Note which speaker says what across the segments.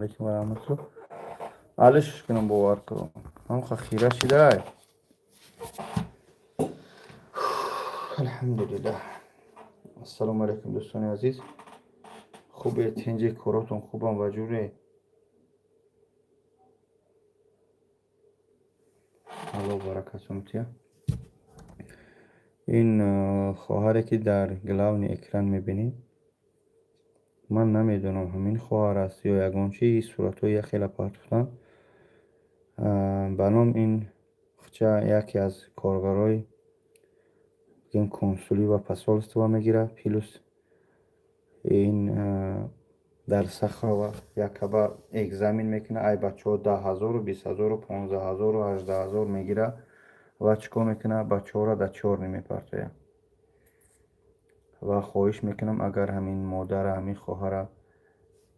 Speaker 1: Алейкум ва раҳматуллоҳ. Алиш кунам, бовар кунам. Ҳамха хира шидай. Алҳамдулиллаҳ. Ассалому алайкум, дӯстони азиз. Хубе, тинҷи, коротон хубам ва ҷуре. Аллоҳ баракатон тия. Ин хоҳаре, ки дар главный экран мебинед, ман намедонам, ҳамин хоҳар аст ё ягон чи, суратҳои яхела партофтанд. Ба ном ин хча яке аз коргарои бигем консулӣ ва посольство мегирад, плюс ин дар Сахарова якаба экзамен мекунад, ай бачаҳо 10 000-у 20 000-у 15 000-у 18 000 мегирад ва чӣ кор мекунад? Бачаҳоро дар чёрный мепартояд. Ва хоҳиш мекунам, агар ҳамин модара, ҳамин хоҳара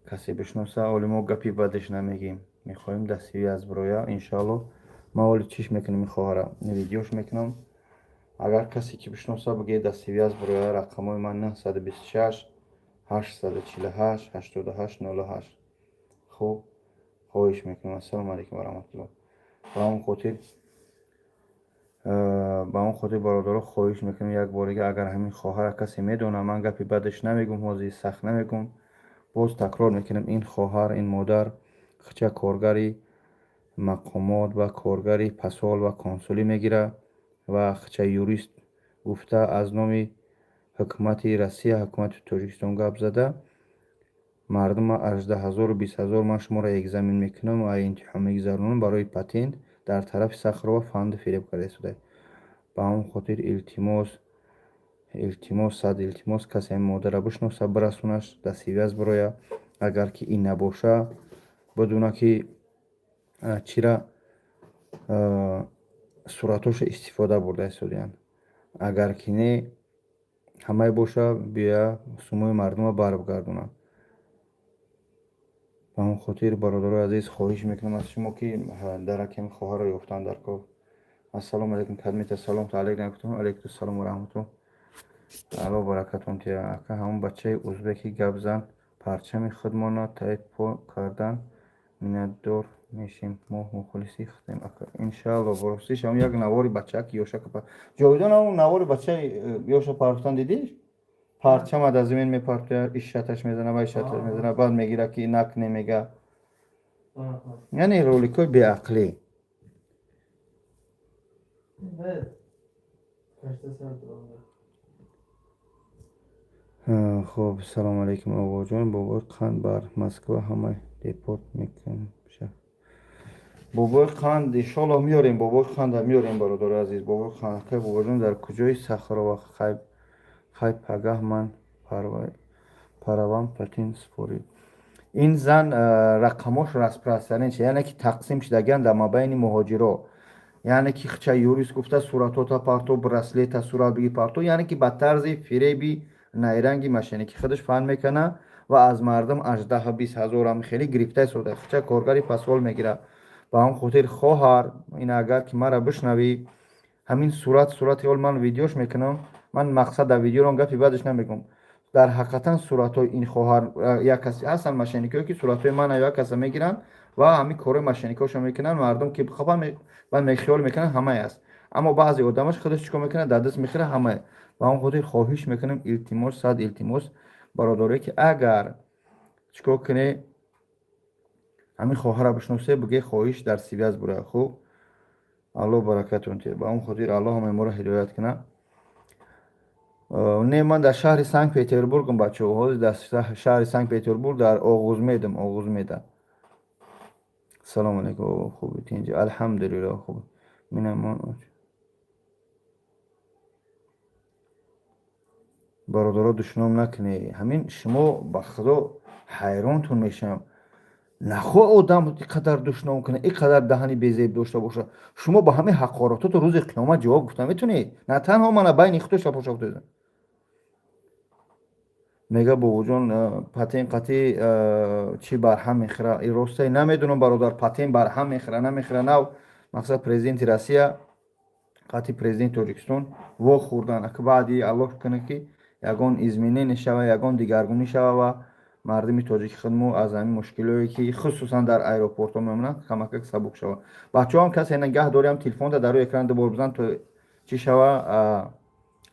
Speaker 1: касе бишноса, оли мо гапи бадаш намегем, мехоҳем дастгирӣ аз бироя, иншоалло. Ман оли чиш мекунам, ин хоҳара видеош мекунам. Агар касе ки бишноса, бигӯед дастгирӣ аз бироя. Рақамҳои ман 926 848 88 08. Хуб, хоҳиш мекунам. Ассалому алайкум ва раҳматуллоҳ. Ба он хотир, бародаро, хоҳиш мекунам як борига, агар ҳамин хоҳара касе медонад, ман гапи бадаш намегӯм, ҳозир сахт намегӯм, боз такрор мекунам: ин хоҳар, ин модар хча коргари мақомот ва коргари посол ва консулӣ мегирад ва хча юрист гуфта, аз номи ҳукумати Россия, ҳукумати Тоҷикистон гап зада, мардума 18 000-у 20 000 ман шуморо экзамен мекунам ва имтиҳон мегузаронам барои патент, дар тарафи Сахарова фанду фиреб карда истода. Ба ҳамон хотир илтимос, илтимос, сад илтимос, касе ҳамин модара бишноса, бирасонаш, дастгирӣ аз бироя. Агар ки ин набоша, бидуна ки чира суратҳошо истифода бурда истодиянд. Агар ки не, ҳамае боша, биёя сумои мардума барбгардонад. Ба ҳамон хотир, бародарои азиз, хоҳиш мекунам аз шумо, ки дараки ҳамин хоҳарро ёфтан дар кор. Ассалому алайкум, кадмита салом та алейк нагуфтам. Алайкум ассалом ва раҳматуллоҳ. Аллоҳ баракатон тия. Ака, ҳамон бачаи узбеки гапзан, парчами худмона тай по кардан, миннатдор мешем, мо мухлиси худем, ака. Иншаалло. Ростиш, ҳамон як навори бачаки ёша ҷовидон, ҳамон навори бачаи ёша партофтан, дидиш? Парчама дар замин мепартояд, ишаташ мезана ва ишаташ мезана, баъд мегира ки накне, мега. Яъне роликҳои беақлӣ.
Speaker 2: Evet. Kaçta saat oldu?
Speaker 1: Хуб, салому алейкум, оғоҷон. Бобои қанд бар Москва ҳама депорт мекунша. Бобои қанд, иншоалло, меорем, бобои қанда меорем, бародари азиз. Бобои қанд, акай бобоҷон, дар куҷои Сахарова? Хай, пагаҳ ман паравам, патент супорӣ. Ин зан рақамош распространен, яъне ки тақсим шудагиан дар мабайни муҳоҷиро, яъне ки хча юрист гуфта, суратҳота парто, браслета сурат биги парто, яъне ки ба тарзи фиреби найранги мошенникӣ худаш фан мекунад ва аз мардум 18, 20 ҳазорам хеле гирифта истода. Хча коргари посол мегирад. Ба ҳамон хотир, хоҳар, ин агар ки мара бишнавӣ, ҳамин сурат, сурати ҳол ман видеош мекунам. Ман мақсад дар видеорон гапи бадаш намегӯм. Дар ҳақиқатан суратҳои ин хоҳар, як касе ҳастанд, мошенникҳое ки суратҳои мана ё як каса мегиранд ва ҳамин корҳои мошенникҳошо мекунанд. Мардум ки бихобанд, баъд хиёл мекунанд, ҳамае аст. Аммо баъзе одамаш худаш чӣ кор мекунад? Дар даст мехӯрад ҳамае. Ба ҳамон хотир хоҳиш мекунем, илтимос, сад илтимос, бародарое ки агар чӣ кор кунед, ҳамин хоҳарро бишносе, бигӯе, хоҳиш, дар связь бурая. Хуб, Аллоҳ баракатон диҳад. Ба ҳамон хотир Аллоҳ ҳамаи моро ҳидоят кунад. Не, ман дар шаҳри Санкт Петербургам, бачаҳо, ҳозир дар шаҳри Санкт Петербург, дар Оғузмедам, Оғузмеда. Салому алейкум, хуби, тинҷи? Алҳамдулиллоҳ, хуб. Минамон, бародаро, душном накунед. Ҳамин шумо, ба Худо, ҳайронтон мешавам. Нахоҳ одам ин қадар душном кунад, ин қадар даҳани безеб дошта бошад. Шумо ба ҳамаи ҳақоратото рӯзи қиёмат ҷавоб гуфта метавонед? На танҳо мана, байни худо шапошап. Мега, бобоҷон, патент қатъи чӣ барҳам мехӯра? И ростае, намедонам, бародар, патент барҳам мехӯра, намехӯра. Нав мақсад президенти Россия қатъи президенти Тоҷикистон вохӯрдан. Ака, баъди Аллоҳ кунад, ки ягон изменение шава, ягон дигаргунӣ шава ва Мардуми тоҷики худмо аз ҳамин мушкилое, ки хусусан дар аэропортҳо мемонанд, камакак сабук шава. Бачаҳоам, касе нагаҳ дорем, телефонда дар рӯи экран дубор бизан, то чӣ шава,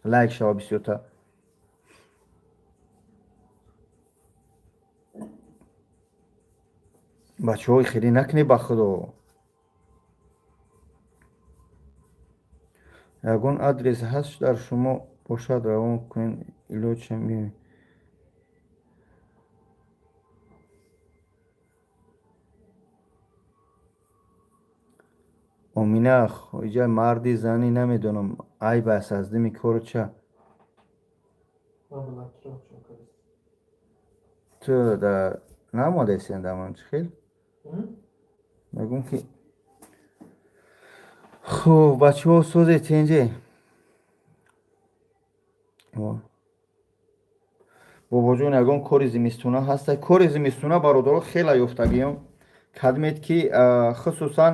Speaker 1: лайк шава бисёрта. Бачаҳои, хеле накунед, ба худо. Ягон адрес ҳаст дар шумо бошад, равон кунед, илоҷ меоем. Омина, иҷа марди зани намедонам, айб аст аз дими кору ча.
Speaker 2: Ман блокировка кардам.
Speaker 1: Ту да наомадаси даман чӣ хел? Мегӯм ки хуб, бачаҳо, сӯзе тенҷе. Бобоҷон, ягон кори зимистона ҳаста? Кори зимистона, бародаро, хеле ёфтагиём кадмед, ки хусусан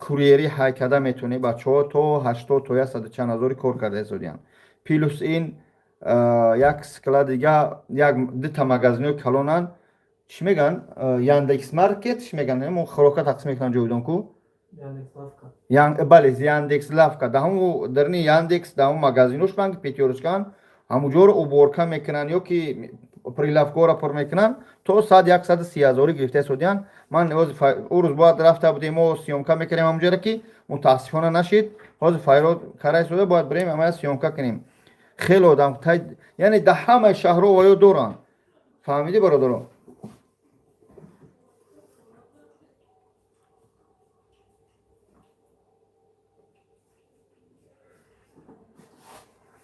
Speaker 1: курьерӣ ҳай карда метавонед. Бачаҳо то 80 то яксаду чанд ҳазори кор карда истодиянд. Плюс ин як склад дига, як дута магазинҳои калонанд, чӣ мегӯянд, Яндекс Маркет, чӣ мегӯянд, мо хӯрока тақсим мекунанд, ҷовидон ку.
Speaker 2: Яндекс Лавка.
Speaker 1: Бале, Яндекс Лавка. Да ҳаму дарни Яндекс, да ҳаму магазинош банк Пятёрочкаан, ҳамуҷоро уборка мекунанд ё ки прилавкаҳоро пур мекунанд, то сад 130 ҳазорӣ гирифта истодиянд. Ман ӯ рӯз бояд рафта будем, мо съёмка мекардем ҳамуҷоро, ки мутаассифона нашид. Ҳозир файрод кара истода, бояд бирем ама съёмка кунем. Хеле одам, яъне да ҳамаи шаҳрҳо ваё доранд, фаҳмидӣ, бародаро?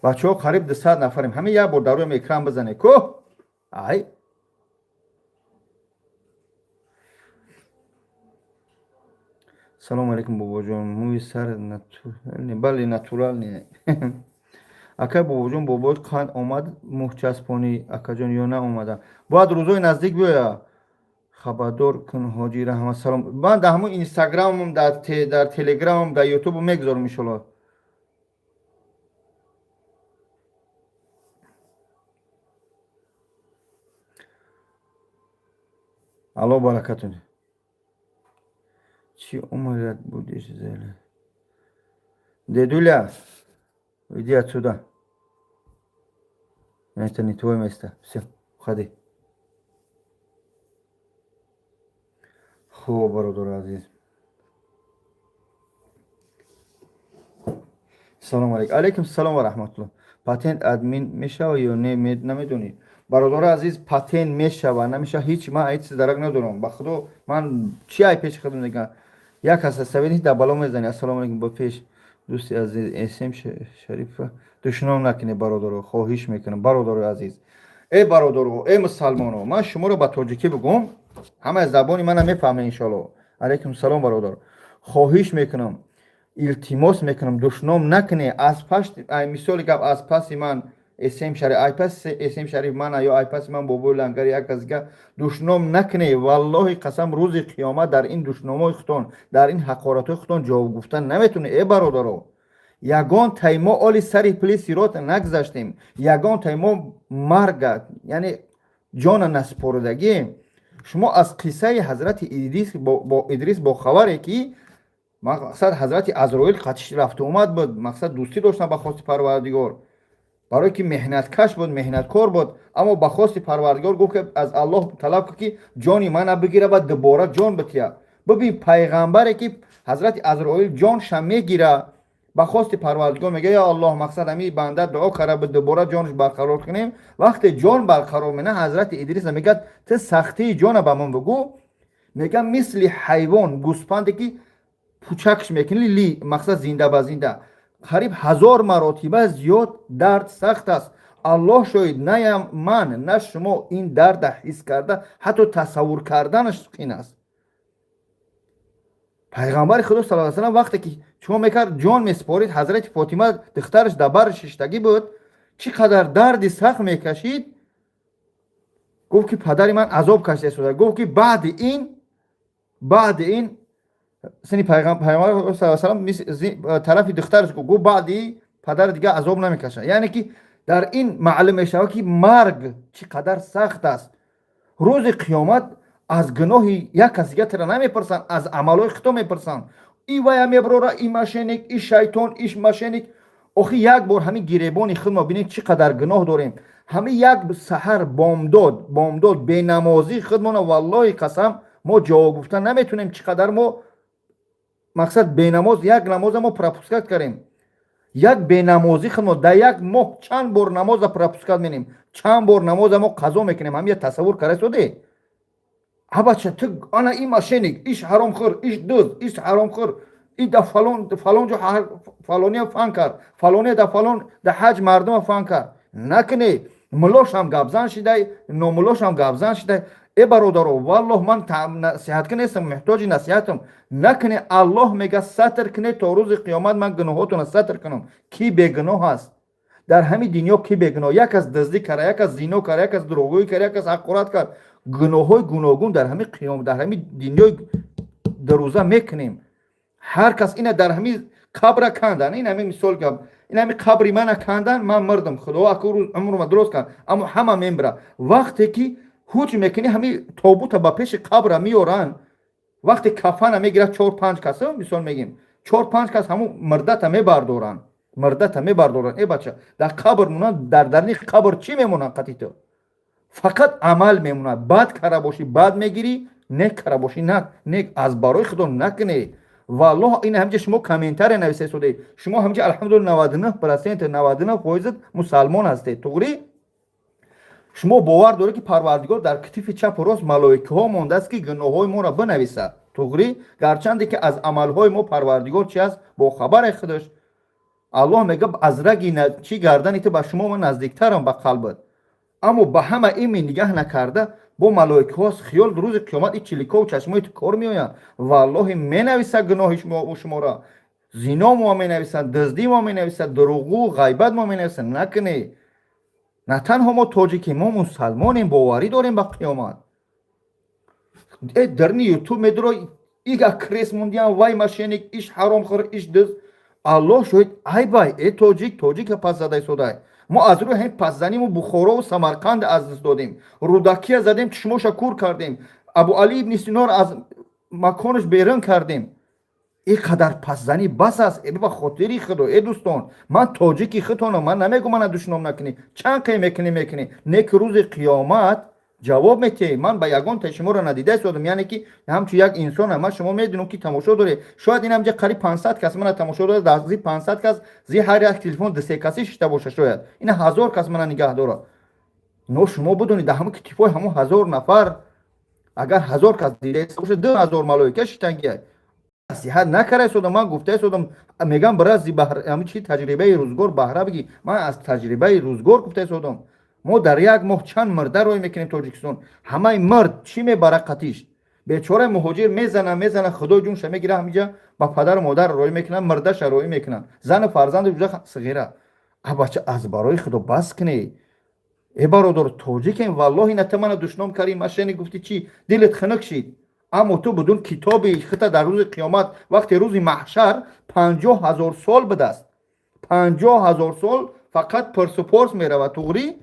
Speaker 1: Бачаҳо, қариб 200 нафарем. Ҳамин як бор дар рӯям экран бизанед ку. Ай, салому алейкум, бобоҷон. Мӯи сар бале, натуральный. Акай бобоҷон, бобои қанд омад мӯҳчаспонӣ, акаҷон, ё наомада? Бояд рӯзои наздик биёя, хабардор кун. Ҳоҷи раҳмат, салом. Ман дар ҳамун инстаграмам, дар телеграмам, дар ютуб мегузорам, иншолло. Алло, баракатун. Чӣ умрят будешь зеле. Дедуля, иди отсюда, это не твое место, все, уходи. Хуб, бародари азиз, салому алейкум. Алейкум салом ва раҳматулло. Патент отмена мешава ё не, намедонӣ? Бародари азиз, патент мешава, намешава, ҳеҷ ман ҳеҷ чиз дарак надорам, ба худо. Ман чи ай пеши худам мегӯям, як кас савед дар бало мезанӣ. Ассалому алейкум, ба пеш дӯсти азиз Эсем Шарифа. Душном накунед, бародаро, хоҳиш мекунам. Бародарои азиз, э бародаро, э мусалмоно, ман шуморо ба тоҷикӣ бигӯм, ҳамаи забони мана мефаҳмед, иншоалло. Алейкум салом, бародар. Хоҳиш мекунам, илтимос мекунам, душном накунед. Аз пашт, мисоли гап, аз паси ман Эсем Шариф, ай паси Эсем Шариф мана ё ай паси ман бобои лангари, як кас дига душном накунед. Валлоҳи қасам, рӯзи қиёмат дар ин душномои худтон, дар ин ҳақоратҳои худтон ҷавоб гуфтан наметавонед. Э бародаро, ягон тай мо оли сари пили сирот нагузаштем, ягон тай мо марга, яъне ҷона насупоридагием. Шумо аз қиссаи ҳазрати Идрис бохабаре, ки мақсад ҳазрати Азроил қатиш рафту омад буд, мақсад дӯстӣ доштан ба хости Парвардигор, барое ки меҳнаткаш буд, меҳнаткор буд. Аммо ба хости Парвардигор гуфт, ки аз Аллоҳ талаб кун, ки ҷони мана бигира ва дубора ҷон бития. Бибин, пайғамбаре ки ҳазрати Азроил ҷонша мегира, ба хости Парвардигор мега: «Ё Аллоҳ, мақсад ҳамин банда дуо карда буд, дубора ҷонаш барқарор кунем». Вақте ҷон барқарор мена, ҳазрати Идриса мегӯяд: «Ту сахтии ҷона ба ман бигӯ». Мега: «Мисли ҳайвон, гӯспанде ки пучакш мекунӣ, ли мақсад зинда ба зинда, қариб 1000 маротиба зиёд дард сахт аст». Аллоҳ шоҳид, на ман, на шумо ин дарда ҳис карда, ҳатто тасаввур карданаш қин аст. Пайғамбари Худо сал салам вақте ки чико мекард, ҷон месупорид, ҳазрати Фотима духтараш дар бари шиштагӣ буд, чӣ қадар дарди сахт мекашид. Гуфт ки падари ман азоб кашида истода. Гуфт ки баъди ин сини пайғамбар салам тарафи духтараш гуфт: «Баъди падари дига азоб намекашад». Яъне ки дар ин маълум мешавад, ки марг чӣ қадар сахт аст. Рӯзи қиёмат аз гуноҳи як кас дигатара намепурсанд, аз амалҳои худто мепурсанд. И вая меброра, и мошенник, и шайтон, иш мошенник. Охи, як бор ҳамин гиребони худ мо бинед, чӣ қадар гуноҳ дорем. Ҳамин як саҳар, бомдод, бомдод бенамозии худмона, валлоҳи қасам, мо ҷавоб гуфта наметонем, чӣ қадар мо, мақсад, бенамоз, як намоза мо пропускать кардем. Як бенамозӣ худ мо дар як моҳ чанд бор намоза пропускать менем, чанд бор намоза мо қазо мекунем, ҳамин я тасаввур карда соде. Абача, ту ана и мошенник, иш ҳаромхӯр, иш дузд, иш ҳаромхӯр, и да фалон фалон ҷо фалония фан кард, фалония да фалон да ҳаҷ мардума фан кард. Накунӣ, мулошам гапзан шидай, номулошам гапзан шидай. Э, бародаро, валлоҳ, ман насиҳатка нестам, муҳтоҷи насиҳатам накунӣ. Аллоҳ мега: «Сатр кунед, то рӯзи қиёмат ман гуноҳотона сатр кунам». Кӣ бегуноҳ аст дар ҳамин дунё? Кӣ бегуноҳ? Як кас дуздӣ кард, як кас зино кард, як кас дурӯғгӯӣ кард, як кас ҳақорат кард. Гуноҳҳои гуногун дар ҳамин қиём, дар ҳамин дунёи дурӯза мекунем. Ҳар кас ина дар ҳамин қабра кандан, ин ҳамин мисол гап, ин ҳамин қабри мана кандан, ман мурдам, худо аку рӯз умрума дуруст кард, аммо ҳама мембира. Вақте ки ҳуҷ мекунӣ, ҳамин тобута ба пеши қабра меоранд, вақте кафана мегирад, чор панҷ кас, мисол мегим, чор панҷ кас ҳамун мирдата мебардоранд, мирдата мебардоранд. Э, бача, дар қабр монанд, дар дарни қабр чӣ мемонанд қати ту? Фақат амал мемонад. Бад кара бошӣ, бад мегирӣ, нек кара бошӣ, нек. Аз барои худо накунӣ. Валлоҳ, ин ҳамҷа шумо комментария нависа соде, шумо ҳамҷа, алҳамдулилла, 99%, 99% мусалмон ҳастед, туғрӣ? Шумо бовар доред, ки Парвардигор дар китифи чапу рост малоикаҳо мондааст, ки гуноҳҳои моро бинависад, туғрӣ? Гарчанде ки аз амалҳои мо Парвардигор чи аст, бохабаре худаш. Аллоҳ мега: «Аз раги чи гардани ту ба шумо ман наздиктарам, ба қалбат». Аммо ба ҳама ими нигаҳ накарда, бо малоикаҳост, хиёл рӯзи қиёмат и чиликову чашмои ту кор меоянд. Валлоҳи, менависад гуноҳи шуморо: зино мо менависад, дуздӣ мо менависад, дурӯғгӯ, ғайбат мо менависад. Накунӣ. На танҳо мо тоҷикем, мо мусалмонем, боварӣ дорем ба қиёмат. Э, дарни Ютуб медуро, ига крес мондиям, вай мошенник, иш ҳаромхӯр, иш дуз. Аллоҳ шоҳид, айбай. Э, тоҷик тоҷика пас задай содай. Мо аз рӯи ҳамин пасзаниму Бухорову Самарқанд аз даст додем, Рудакия задем, чишмоша кур кардем, Абу Али ибни Синоро аз маконаш берун кардем. Ин қадар пасзанӣ бас аст. Э, ба хотири худо, э, дӯстон, ман тоҷики худтонам, ман намегӯм мана душном накунӣ. Чанд қай мекунӣ, мекунӣ, не ки рӯзи қиёмат ҷавоб метиҳӣ. Ман ба ягон та шуморо надида истодам, яъне ки ҳамчун як инсонам ман шумо медонам, ки тамошо доред. Шояд ин ҳамҷа қариб 500 кас мана тамошо дорад. Дар зи 500 кас, зи ҳар як телефон дусе каси шишта боша, шояд ина 1000 кас мана нигаҳ дорад. Но шумо бидонед, дар ҳамон китифои ҳамон 1000 нафар, агар 1000 кас дида боша, 2000 малоика шитангия. Насиҳат накарда истодам, ман гуфта истодам, мегам бирази чи таҷрибаи рӯзгор баҳра бигӣ. Ман аз таҷрибаи рӯзгор гуфта истодам. Мо дар як моҳ чанд мирда рой мекунем Тоҷикистон. Ҳамаи мирд чӣ мебара қатиш? Бечораи муҳоҷир мезана, мезана, худои ҷунша мегира, ҳамиҷа ба падару модар рой мекунанд, мирдаша рой мекунанд, зану фарзанду ҷуда сиғира. Абача, аз барои худо бас кунед. Э, бародар, тоҷикем. Валлоҳи, на ту мана душном кардӣ, машини гуфтӣ, чӣ дилат хунук шид, аммо ту будун китоби хита дар рӯзи қиёмат, вақте рӯзи маҳшар 50 000 сол будааст, 50 000 сол фақат пурсупорс меравад, туғрӣ?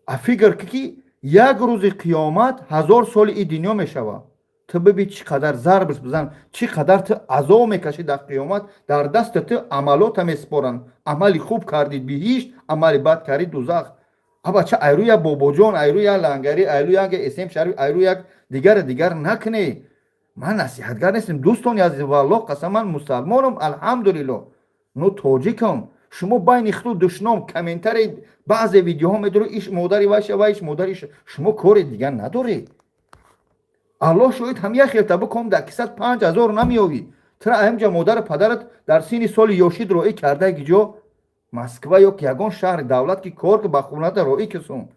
Speaker 1: А фикр ки як рӯзи қиёмат 1000 соли и дунё мешавад. Ту биби, чӣ қадар зарбш бизан, чӣ қадар ту азоб мекашӣ дар қиёмат. Дар дасти ту амалота месупоранд. Амали хуб кардӣ — биҳишт, амали бад кардӣ — дузах. Абача, айрӯ як бобоҷон, айрӯ як лангарӣ, айрӯ як эсем шариф, айрӯ як дигари дигар накунӣ. Ман насиҳатгар нестем, дӯстони азиз, валлоҳ қасам, ман мусалмонам, алҳамдулилло, но тоҷикам. Шумо байни худ душном, комментарий, баъзе видеоҳо медорӣ, иш модари вайша, вайш модари. Шумо кори дигар надоред. Аллоҳ шоҳид, ҳам як хелта биком, дар кисат 5000 намеёвӣ. Тра ҳамҷа модару падарат дар синни соли ёшид роӣ карда гиҷо Москва ё ки ягон шаҳри давлат, ки кор ки ба хоната роӣ кисум,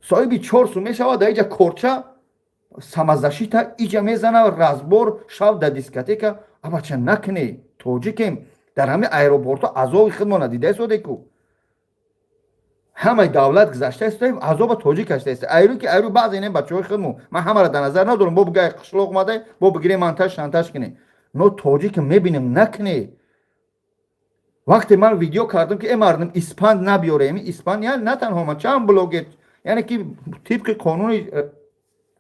Speaker 1: соҳиби чор сум мешавад. Дар иҷа корча самозащита иҷа мезана, разбор, шав да дискотека. Абача, накунӣ. Тоҷикем. Дар ҳамин аэропортҳо азоби худмона дида истодеку. Ҳамаи давлат гузашта истоем, азоба тоҷик кашта иста. Айрӯ ки айрӯ баъзе ин бачаҳои худмо, ман ҳамаро дар назар надорам, бо бигай қишлоқ омада, бо бигире монтаж шантаж кунем, но тоҷик мебинем. Накунӣ. Вақте ман видео кардам, ки э, мардум, испанд набиёрем, испанд я на танҳо ман, чанд блогер. Яъне ки тибқи қонуни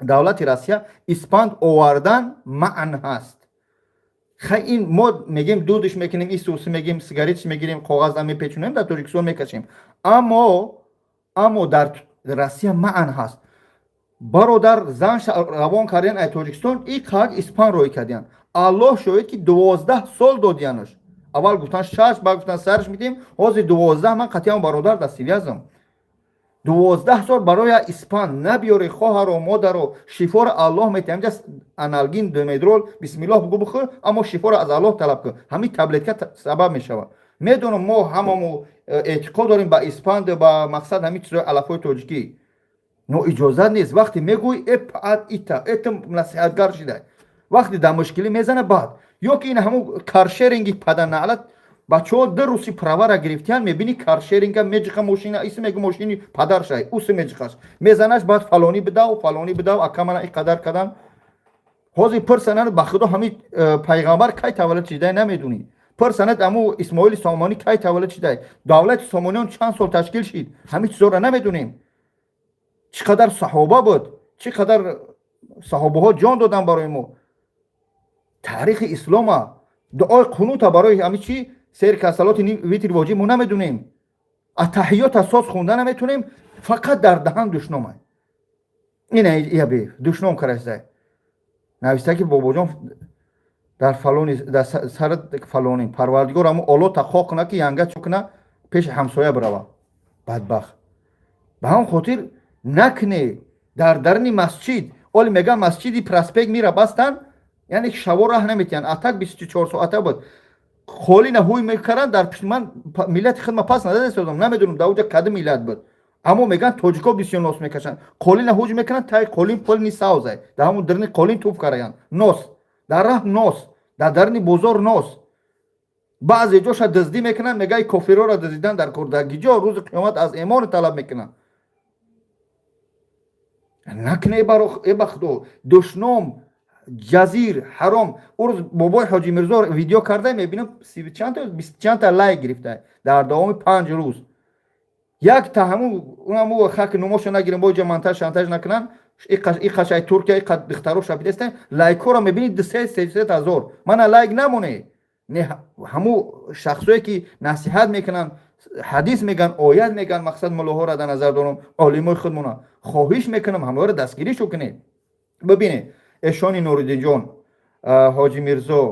Speaker 1: давлати Россия испанд овардан манъ ҳаст. Хай, ин мо мегем, дудш мекунем, исуси мегем, сигаретш мегирем, коғазда мепечунем, дар Тоҷикистон мекашем, аммо дар Россия манъ ҳаст. Бародар, зан равон кардиян ай Тоҷикистон, и қак испан рӯй кардиян. Аллоҳ шоҳид, ки 12 сол додиянаш. Аввал гуфтан шаш, баъд гуфтан сарш медиҳем, ҳозир 12. Ман қатъиян бародар дар связь ам. 12 сол барои испан набиёре, хоҳаро, модаро. Шифоро Аллоҳ метиҳам. Ҷа аналгин, димедрол, бисмиллоҳ бугӯ, бихӯр, аммо шифоро аз Аллоҳ талаб кун. Ҳамин таблетка сабаб мешавад. Медонам, мо ҳамамо эътиқод дорем ба испанд, ба мақсад ҳамин чизои алафҳои тоҷикӣ, но иҷозат нест. Вақте мегӯй, э паат ита это насиҳатгар шида, вақте дар мушкилӣ мезана. Баъд ё ки ин ҳамун каршеринги паданаълат, бачаҳо ду руси правара гирифтиян, мебини, каршеринга меҷиха мошина, иси мегу, мошини падаршай, уси меҷихаш, мезанаш. Баъд фалонӣ бидав, фалонӣ бидав, акамана и қадар кадан. Ҳозир пурсананд, ба худо, ҳамин пайғамбар кай таваллуд шидай, намедунӣ. Пурсанад, аму Исмоили Сомонӣ кай таваллуд шидай, давлати Сомониён чанд сол ташкил шид, ҳамин чизоро намедунем. Чӣ қадар саҳоба буд, чӣ қадар саҳобаҳо ҷон доданд барои мо, таърихи ислома, дуои қунута барои ҳамин чи сер касалоти витр воҷиб мо намедунем, аттаҳиёта соз хонда наметунем. Фақат дар даҳан душнома. Ина ябе душном карастай, нависта, ки бобоҷон дар фалони дар сар фалони. Парвардигор ҳамун олота хо куна, ки янга чӯ куна, пеши ҳамсоя бирава, бадбахт. Ба ҳамон хотир накне. Дар дарни масҷид, оли мегӯям, масҷиди Проспект Мира бастан, яъне шаво раҳ наметиҳанд. Атак 24 соата буд, холина ҳуй мекаранд дар пишти. Ман миллати хидма пас нададастодам, намедонам, дар уҷа кадом миллат буд, аммо мегӯянд, тоҷико бисёр нос мекашанд. Қолина ҳуҷ мекунанд, таи қолин полни савзай, дар ҳамун дарни қолин туф караянд. Нос дар раҳ, нос дар дарни бозор, нос баъзе ҷоша дуздӣ мекунанд. Мегаи кофирора дуздидан дар кор, дар гиҷо рӯзи қиёмат аз эмон талаб мекунанд. Накне, э ба худо, душном ҷазир ҳаром. Ӯ рӯз бобои Ҳоҷи Мирзо видео карда, мебинам, чандта, чандта лайк гирифта дар давоми 5 рӯз. Як та ҳамун унаму хаки нумошо нагирем, бо ҷа монтаж шантаж накунанд. Иқашай Туркия, иқа духтароша бидестем, лайкҳоро мебинӣ, дусе сесед ҳазор. Мана лайк намоне. Не, ҳаму шахсое ки насиҳат мекунанд, ҳадис меган, оят меган, мақсад муллоҳоро дар назар дорам, олимои худмона, хоҳиш мекунам, ҳамаро дастгиришо кунед. Бибинед, эшони Нуриддинҷон, Ҳоҷи Мирзо,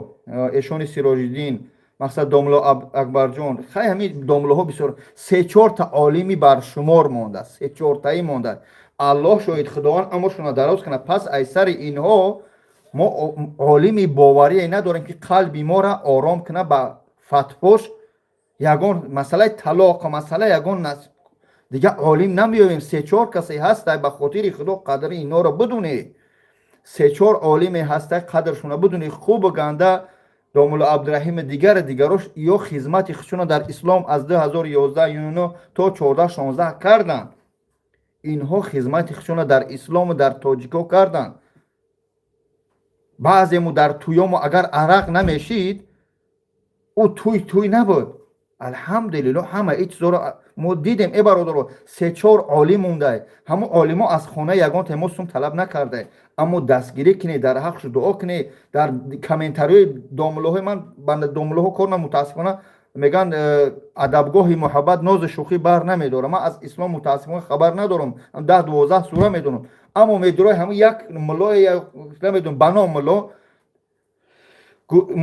Speaker 1: эшони Сироҷиддин, мақсад домло Акбарҷон, хай, ҳамин домлоҳо бисёр, се чорта олими баршумор монда, се чортаи монда. Аллоҳ шоҳид, Худованд амршона дароз кунад. Пас ай сари инҳо мо олими боварие надорем, ки қалби моро ором кунад ба фатвош. Ягон масъалаи талоқ, масъала ягон дига олим намеёбем. Се-чор касе ҳастай, ба хотири Худо қадри инҳоро бидунед. Се-чор олиме ҳастай, қадршона бидунед. Хубу ганда домулло Абдураҳими, дигари дигарош, ё хизмати худшона дар ислом аз 2011 то 14-16 карданд. Инҳо хизмати худшона дар ислому дар тоҷико карданд. Баъзему дар тӯёмо агар арақ намешид, ӯ тӯй тӯй набуд. Алҳамдулилло, ҳама ин чизоро мо дидем. Э бародаро, се-чор олим мондай. Ҳамон олимо аз хонаи ягон мо сум талаб накарда, аммо дастгирӣ кунед, дар ҳақшу дуо кунед. Дар комментариҳои домуллоҳои ман, ба домуллоҳо кор на, мутаассифона, мегӯянд, адабгоҳи муҳаббат нозу шӯхӣ бар намедорам. Ман аз ислом мутаассифона хабар надорам, 10-12 сура медонам, аммо медурои ҳамн як муллое, намедонам, ба ном мулло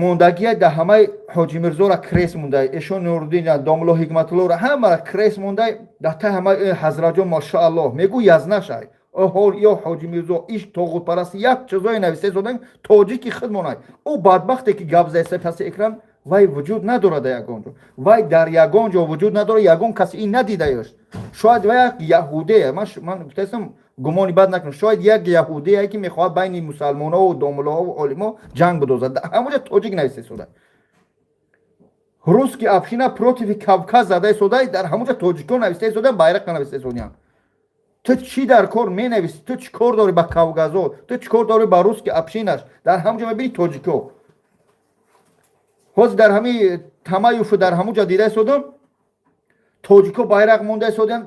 Speaker 1: мондагия, дар ҳамаи Ҳоҷи Мирзора крест мондай, эшон Нуруддин, домулло Ҳикматуллоро ҳамара крест мондай. Дар таи ҳамаи ҳазратҷон, машааллоҳ, мегӯ, язнашай ё Ҳоҷи Мирзо иш тоғутпарасти, як чизое нависта содан тоҷики худ монай. Ӯ бадбахте ки гап заеста паси экран, вай вуҷуд надорад дар ягон ҷо, вай дар ягон ҷо вуҷуд надорад, ягон каси ин надидаёш. Шояд вай як яҳудее, ман гуфтаистам, гумони бад накунам, шояд як яҳудее, ки мехоҳад байни мусалмонҳову домуллоҳову олимо ҷанг бидозад. Ҳамонҷа тоҷик нависта истода, русский община против Кавказ зада истода, дар ҳамонҷа тоҷикон нависта истода, байрақа нависта истодиянд. Ту чӣ дар кор менависӣ? Ту чӣ кор дорӣ ба кавказо? Ту чӣ кор дорӣ ба русский община ш? Дар ҳамонҷа мебини, тоҷико ҳозир дар ҳамин Тамаюфу, дар ҳамонҷа дида истодам, тоҷико байрақ монда истодиянд.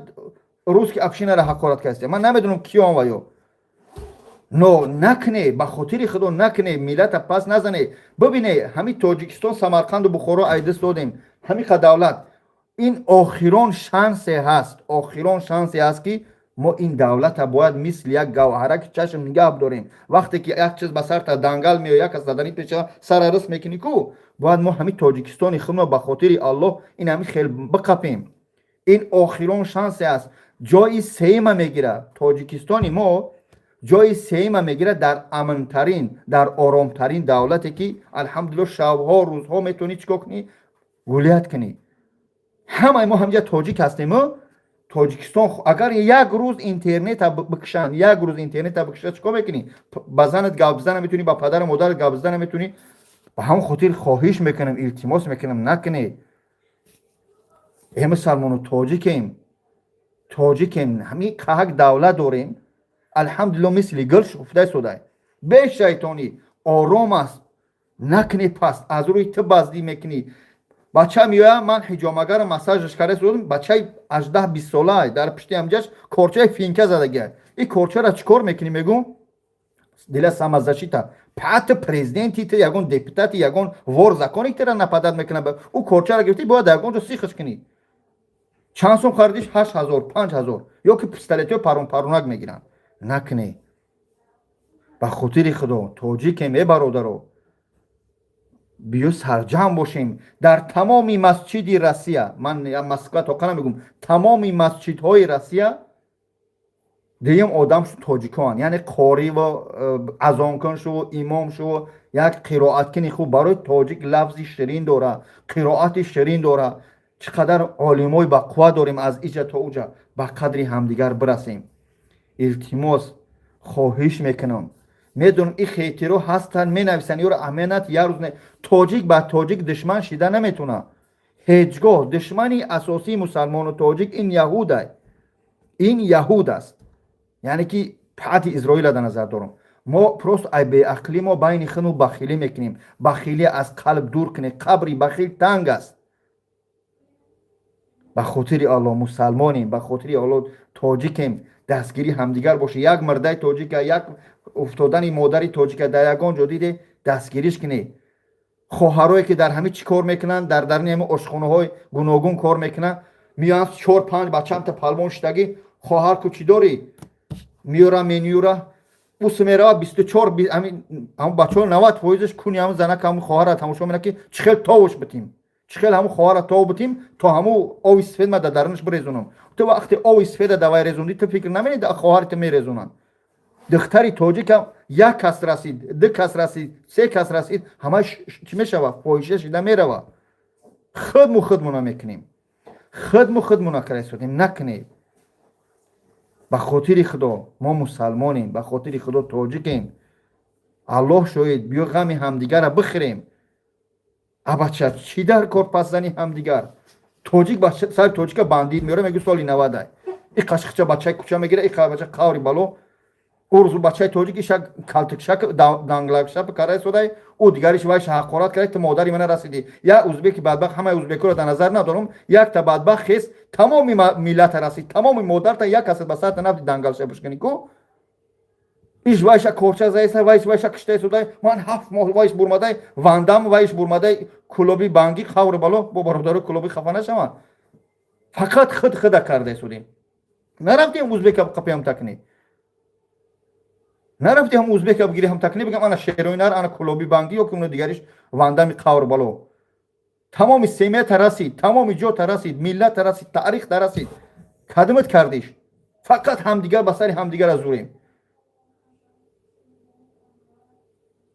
Speaker 1: Русский общинара ҳақорат кардастия. Ман намедонам киён ва ё, но накне, ба хотири Худо накне, миллата пас назане. Бибине, ҳамин Тоҷикистон, Самарқанду Бухоро айдист додем, ҳамин давлат. Ин охирон шансе ҳаст, охирон шансе ҳаст, ки мо ин давлата бояд мисли як гавҳараки чашм нигаҳ дорем. Вақте ки як чиз ба сарта дангал меояд, як кас задани пеша сара рис мекунӣ ку, бояд мо ҳамин Тоҷикистони худро ба хотири Аллоҳ ин ҳамин хел биқапем. Ин охирон шансе аст. Ҷои сеюма мегирад Тоҷикистони мо, ҷои сеюма мегирад дар амнтарин, дар оромтарин давлате, ки алҳамдулилло, шабҳо, рӯзҳо метавонӣ чӣ кор кунӣ? Гулять кунӣ. Ҳамаи мо ҳамҷа тоҷик ҳастем. Тоҷикистон, агар як рӯз интернета бикушанд, як рӯз интернета бикушанд, чӣ кор мекунӣ? Ба занат гап зада наметавонӣ, ба падару модарат гап зада наметавонӣ. Ба ҳамон хотир хоҳиш мекунам, илтимос мекунам, накунед. Э, мусалмону, тоҷикем, тоҷикем, ҳамин қаҳак давлат дорем, алҳамдулилло, мисли гул шукуфта истодай, бешайтонӣ, ором аст. Накунед паст. Аз рӯи ту баздӣ мекунӣ. Бача меояд, ман ҳиҷомагаро массажаш карда истодам. Бачаи 18-20 сола дар пишти ҳамҷаш корчаи финка задагия. И корчаро чӣ кор мекунӣ, мегӯм, для самозащита. Пати президенти ту, ягон депутати, ягон вор закони тира нападать мекунад. Ӯ корчаро гирифтӣ, бояд ягон ҷо сихаш кунӣ. Чанд сум харидиш? 8000, 5000. Ё ки пистолетҳои парон паронак мегиранд. Накунед, ба хотири Худо, тоҷикем. Э, бародаро, биё сарҷамъ бошем. Дар тамоми масҷиди Россия, ман Москва тоқа намегӯм, тамоми масҷидҳои Россия дуюм одам тоҷикоанд, яъне қориву азонкун шуву имом шуву як қироаткини хуб. Барои тоҷик лафзи ширин дора, қироати ширин дора. Чӣ қадар олимои бақувват дорем аз иҷа то уҷа. Ба қадри ҳамдигар бирасем, илтимос, хоҳиш мекунам. Медонам, и хейтеро ҳастанд, менависанд, ёро аҳамият. Як рӯз тоҷик ба тоҷик душман шида наметавонад ҳеҷ гоҳ. Душмани асосии мусалмону тоҷик ин яҳуда, ин яҳуд аст, яъне ки пати Изроила дар назар дорам. Мо просто ай беақлӣ мо байни хуну бахилӣ мекунем. Бахилӣ аз қалб дур кунед, қабри бахил танг аст. Ба хотири Аллоҳ, мусалмонем, ба хотири Аллоҳ, тоҷикем, дастгирӣ ҳамдигар боше. Як мурдаи тоҷика, як уфтодани модари тоҷика дар ягон ҷо диде, дастгириш кунед. Хоҳарое ки дар ҳамин чӣ кор мекунанд, дар даруни ҳамин ошхонаҳои гуногун кор мекунанд, меоянд, чор панҷ бачамта палвон шидагӣ. Хоҳар, ку чӣ дорӣ? Меёра менюра, ус мерава 24 ҳамн бачаҳо, 90%-аш куни ҳамн занак, ҳамн хоҳара тамошо мекунад, ки чӣ хел товуш битим, чӣ хел ҳамн хоҳара тов битим, то ҳаму ови сифед ма дар дарунаш бирезонам. Ту вақте ови сифеда давай резондӣ, ту фикр намекунӣ, хоҳари ту мерезонанд. Духтари тоҷикам як кас расид, ду кас расид, се кас расид, ҳамаш чӣ мешава? Фоҳиша шида мерава. Худму худмуна мекунем, худму худмуна карасодем. Накунед, ба хотири Худо, мо мусалмонем, ба хотири Худо, тоҷикем. Аллоҳ шоҳид, биё ғами ҳамдигарра бихӯрем. Абача, чӣ дар кор пасзани ҳамдигар? Тоҷик ба сари тоҷика бандит меёра, мегӯ соли 90-ай и қашиқча бачаи кӯча мегира, и бача қаври бало. Урзу бачаи тоҷик иша калтикшак, данглакшап карда истодай, ӯ дигариш вайша ҳақорат карда: «Ту модари мана расидӣ». Як узбеки бадбахт, ҳамаи узбекоро дар назар надорам, якта бадбахт хес, тамоми миллата расид, тамоми модарта як каса ба сарта нафти дангалшапушкани ку. Иш вайша корча заиса, вайш вайша кишта истодай. Ман 7 моҳ вайш бурмадай, вандам вайш бурмадай, кулоби бангӣ, қаври бало. Бо бародаро кулоби хафа нашаванд, фақат худ худа карда истодем. Нарафтем узбека қапиам такни, нарафти ҳам узбека бигири, ҳам такни, бигам: «Ана шероинар, ана кулоби бангӣ», ё ки уно дигариш вандами қавр бало. Тамоми семья тарасид, тамоми ҷо тарасид, миллат тарасид, таърих тарасид. Кадимат кардиш? Фақат ҳамдигар ба сари ҳамдигар азурем.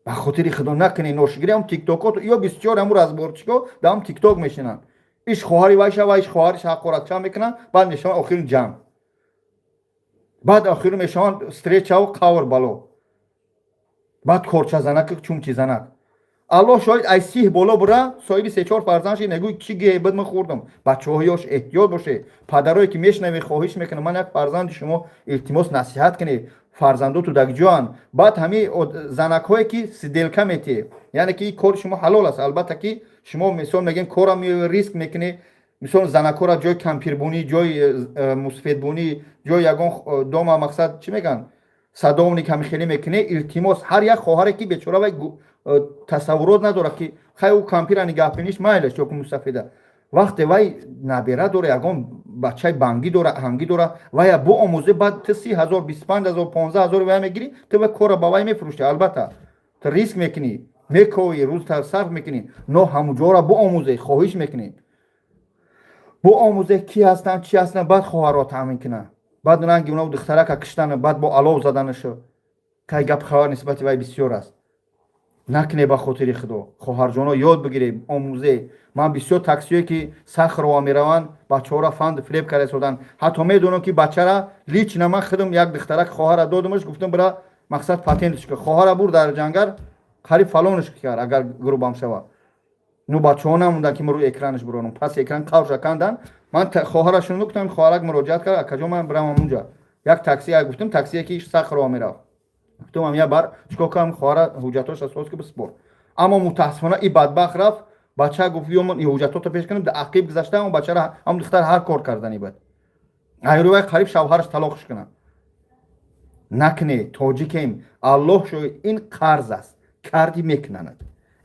Speaker 1: Ба хотири Худо, накунед ношигирӣ. Ҳам тиктокот ё бисёр ҳаму разборчико дар ҳам тикток мешинанд. Иш хоҳари вайша, вайш хоҳариш ҳақоратча мекунанд, баъд мешаванд охири ҷамъ, баъд охири мешаванд встречаву қавр бало, баъд корчазанак, чумчизанак. Аллоҳ шоҳид, ай сиҳ боло бура, соҳиби сечор фарзанд ши, мегӯй: «Чӣ гебид ман хӯрдам?» Бачаҳо ёш, эҳтиёт боше. Падарое ки мешунавед, хоҳиш мекунам, ман як фарзанди шумо, илтимос, насиҳат кунед, фарзандоту дагҷоанд. Баъд ҳамин занакҳое ки сиделка метиҳед, яъне ки кори шумо ҳалол аст, албатта, ки шумо мисол мегӯем, кора меои, риск мекунед. Мисол, занакора ҷои кампирбунӣ, ҷои мусфедбунӣ, ҷои ягон дома, мақсад, чӣ мегӯянд, садовник, ҳами хеле мекунӣ. Илтимос, ҳар як хоҳаре ки бечора вай тасаввурот надорад, ки хай, ӯ кампира нигаҳбиниш майлаш ё мусафеда, вақте вай набера дора, ягон бачаи бангӣ дора, ҳангӣ дора, вая боомӯзе. Баъд ту 30 000, 25 000, 15 000 вая мегирӣ, ту вай корро ба вай мефурӯшӣ. Албатта, ту риск мекунӣ, мекоӣ, рӯз сарф мекунӣ, но ҳамуҷоро боомӯзе. Хоҳиш мекунӣ, боомӯзе, ки ҳастанд, чӣ ҳастанд. Баъд хоҳарро таъмин кунанд, баъд ранги уна духтарака киштан, баъд бо алов заданашу кай гап хабар нисбати вай бисёр аст. Накне, ба хотири Худо, хоҳарҷоно, ёд бигиред, омӯзе. Ман бисёр таксиое ки Сахарова мераванд, бачаҳоро фанд фиреб карда истоданд. Ҳатто медонам, ки бачара лично ман худам як духтарак хоҳара додамаш, гуфтам, бира, мақсад, патентш ка. Хоҳара бур, дар ҷангар қариб фалонш кард, агар грубам шава. Ну, бачаҳо намонданд, ки мо рӯи экранаш биронам, пас экран қавша кандан. Ман хоҳарашон гуфтам, хоҳарак муроҷиат кард: «Акаҷон, ман бирам ҳамунҷа як такси?» Гуфтам, таксие ки Сахарова мерафт, гуфтам, я бар чикор кардам, хоҳара ҳуҷҷатҳоша соз ки биспор. Аммо мутаассифона и бадбахт рафт, бача гуфт: «Ё ман ҳуҷҷатҳото пеш кунам». Ақиб гузашта, он бачара, ҳамон духтар ҳар кор кардани бад айрӯ вай қариб шавҳараш талоқш кунад. Накне, тоҷикем, Аллоҳ шоҳид, ин қарз аст, кардӣ мекунанад,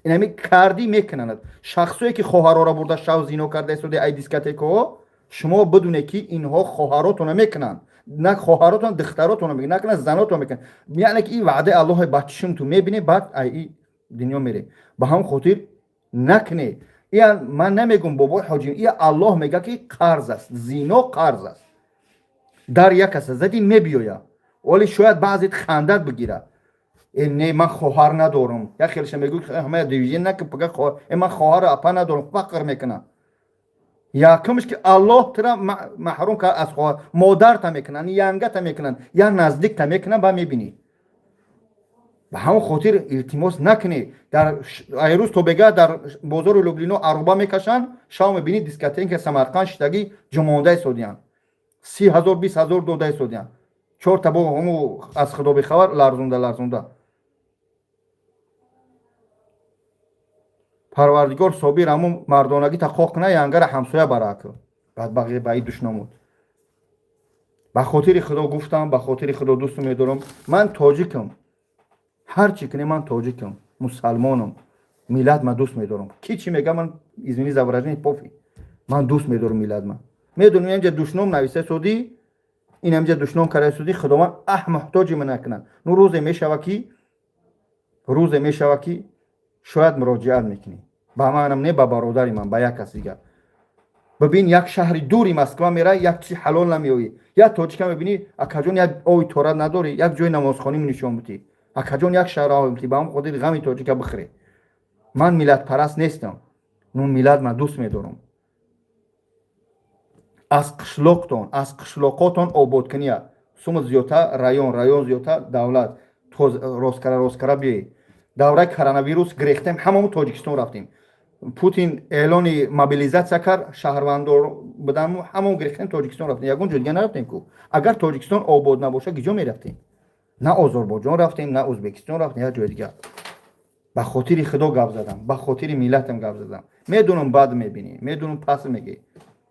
Speaker 1: инами кардӣ мекунанад. Шахсое ки хоҳарора бурда шав зино карда истода ай дискотекаҳо, шумо бидуне, ки инҳо хоҳаротона мекунанд, на хоҳаротон, духтаротона мекунанд, накунанд, занотон мекунанд. Яъне ки ин ваъдаи Аллоҳе ба чишм ту мебинӣ, баъд ай и дунё мере. Ба ҳамон хотир накне. Ия ман намегум, бобои ҳоҷи, ия Аллоҳ мега, ки қарз аст, зино қарз аст. Дар як каса задӣ, мебиёя. Вале шояд баъзет хандат бигирад: «Э, не, ман хоҳар надорам». Як хелша мегӯ, ҳамая движение наки пага. Э, ман хоҳару апа надорам, фақр мекунам. Якумш ки Аллоҳ тура маҳрум кард аз хоҳар, модарта мекунанд, янгата мекунанд, я наздикта мекунанд, ба мебинӣ. Ба ҳамон хотир илтимос, накунӣ. Дар айрӯз то бега дар бозори Люблино аруба мекашанд, шав мебинӣ, дискотека Самарқанд шиштагӣ ҷумонда истодиянд, 30 000, 20 000 дода истодиянд, чорта бо ҳаму аз Худо бехабар ларзонда ларзонда. Парвардигор собир, ҳамун мардонагӣ тақоқ куна, янгара ҳамсоя барак бадбағи ба и душномуд. Ба хотири Худо гуфтам, ба хотири Худо дӯсту медорам. Ман тоҷикам, ҳар чӣ кунӣ, ман тоҷикам, мусалмонам, миллат ман дӯст медорам. Ки чӣ мега, ман, извини за выражение, пофиг, ман дӯст медорам миллат ман. Медонам, инҷа душном нависа судӣ, ин ҳамҷа душном карда судӣ, Худованд аҳ муҳтоҷи ман накунад. Ну, рӯзе мешава, ки шояд муроҷиат мекунӣ ба манам, не ба бародари ман, ба як кас дигар. Бибин, як шаҳри дури Москва мерай, як чизи ҳалол намеёӣ. Як тоҷика мебинӣ: «Акаҷон, як ови торат надорӣ? Як ҷои намозхонӣ нишон бутӣ, акаҷон, як шаҳр бутӣ». Ба ҳам хотир ғами тоҷика бихӯре. Ман миллатпараст нестам, ну миллат ман дӯст медорам. Аз қишлоқтон, аз қишлоқотон ободкуния сума зиёдта, район район зиёдта, давлат росткара росткара биёед. Давраи коронавирус гирехтем, ҳамамо Тоҷикистон рафтем. Путин эълони мобилизатсия кард, шаҳрвандор буданмо, ҳамон гирехтем, Тоҷикистон рафтем, ягон ҷо дига нарафтем ку. Агар Тоҷикистон обод набоша, киҷо мерафтем? На Озарбойҷон рафтем, на Ӯзбекистон рафтем, як ҷои дигар. Ба хотири Худо гап задам, ба хотири миллатам гап задам. Медонам, бад мебинӣ, медонам, пас мегӣ.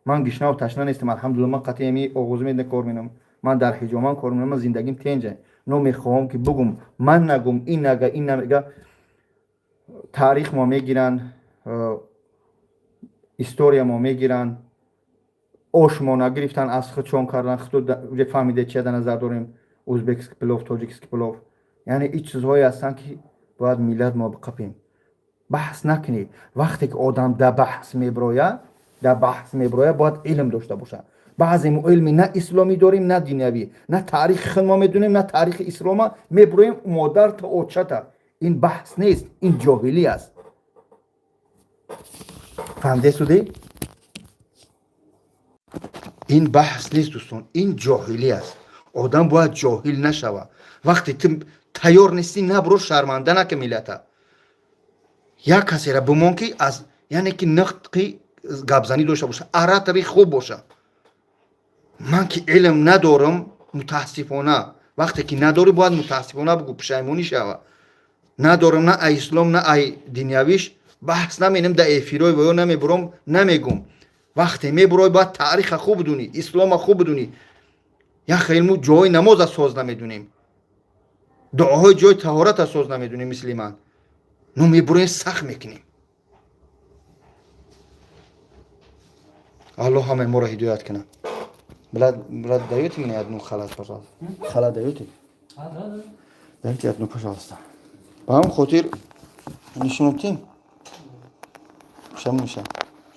Speaker 1: Ман гишнаву ташна нестам, алҳамдулилла. Ман қатъи ами оғоз медна кор менам, ман дар ҳиҷоман кор менам, ман зиндагим тенҷа. Но мехоҳам, ки бугум, ман нагум, ин нага, ин намега. Таърих мо мегиранд, история мо мегиранд. Ош мо нагирифтан, аз худ чон кардан. Худ фаҳмиде, чия дар назар дорем: узбекский плов, тоҷикский плов. Яъне ин чизҳое ҳастанд, ки бояд миллат мо биқапем. Баҳс накунед. Вақте ки одам да баҳс меброяд, бояд илм дошта бошад. Баъзе мо илми на исломӣ дорем, на динявӣ, на таърихи худ мо медонем, на таърихи ислома. Меброем модарта, очата. Ин баҳс нест, ин ҷоҳилӣ аст. Фаҳмиде суде? Ин баҳс нест, дӯстон, ин ҷоҳилӣ аст. Одам бояд ҷоҳил нашавад. Вақте ту тайёр нестӣ, набро, шарманда нака миллата. Як касера бимон, ки аз, яъне ки нутқи гапзанӣ дошта боша, оратори хуб боша. Ман ки илм надорам, мутаассифона. Вақте ки надорӣ, бояд мутаассифона бугӯ, пушаймонӣ шава. Надорам на ай ислом, на ай динявиш, баҳс наменем, да эфирой ва ё намебуром, намегум. Вақте мебурой, бояд таъриха хуб бидунӣ, ислома хуб бидунӣ. Як хелму ҷои намоза соз намедунем, дуоҳои ҷои таҳората соз намедунем. Мисли ман ну мебуроем, сахт мекунем. Аллоҳ ҳамаи моро ҳидоят кунад. Брат, брат, даёте мне одну халат, пожалуйста? Халат даёте?
Speaker 2: А, да.
Speaker 1: Дайте одну, пожалуйста. Ба ҳамин хотир нишонотим шамуша.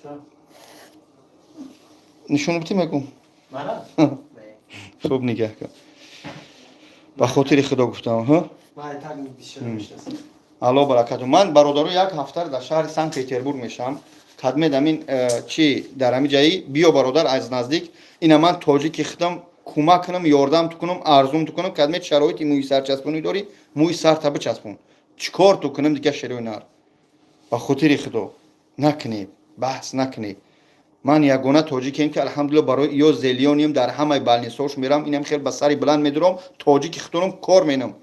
Speaker 2: Чё?
Speaker 1: Нишонотим мегум.
Speaker 2: Мара?
Speaker 1: Хуб, нигаҳ кун, ба хотири Худо гуфтам, ҳа?
Speaker 2: Ман так бисёр мешинасам.
Speaker 1: Алло баракату. Ман, бародаро, як ҳафтаро дар шаҳри Санкт Петербург мешавам. Кадмед амин чи дар ҳамин ҷаи биё, бародар, аз наздик ина ман тоҷики худам кӯмак кунам, ёрдам ту кунам, арзум ту кунам. Кадмед шароити мӯи сарчаспонӣ дорӣ, мӯи сарта бичаспон. Чӣ кор ту кунам дига, шерои нар? Ба хотири Худо, накунед, баҳс накунед. Ман ягона тоҷикем, ки, алҳамдулилла, барои ё зелёнием дар ҳамаи больница ҳош мерам. Инам хел ба сари баланд медурам, тоҷики худонам кор менам,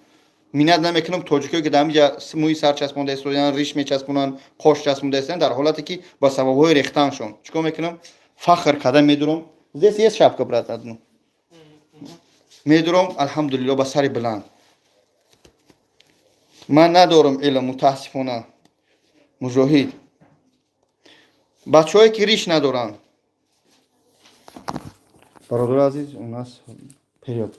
Speaker 1: миннат намекунам тоҷикое, ки дар ҳаминҷа мӯи сар часпонда истодаанд, риш мечаспонанд, қош часпонда истодаанд. Дар ҳолате ки ба сабабҳои рехтаншон чӣ кор мекунам, фахр карда медурам. Здесь есть шапка, брат, одну? Медурам, алҳамдулилло, ба сари баланд. Ман надорам илм, мутаассифона. Муҷоҳид, бачаҳое, ки риш надоранд. Бародари азиз, у нас период.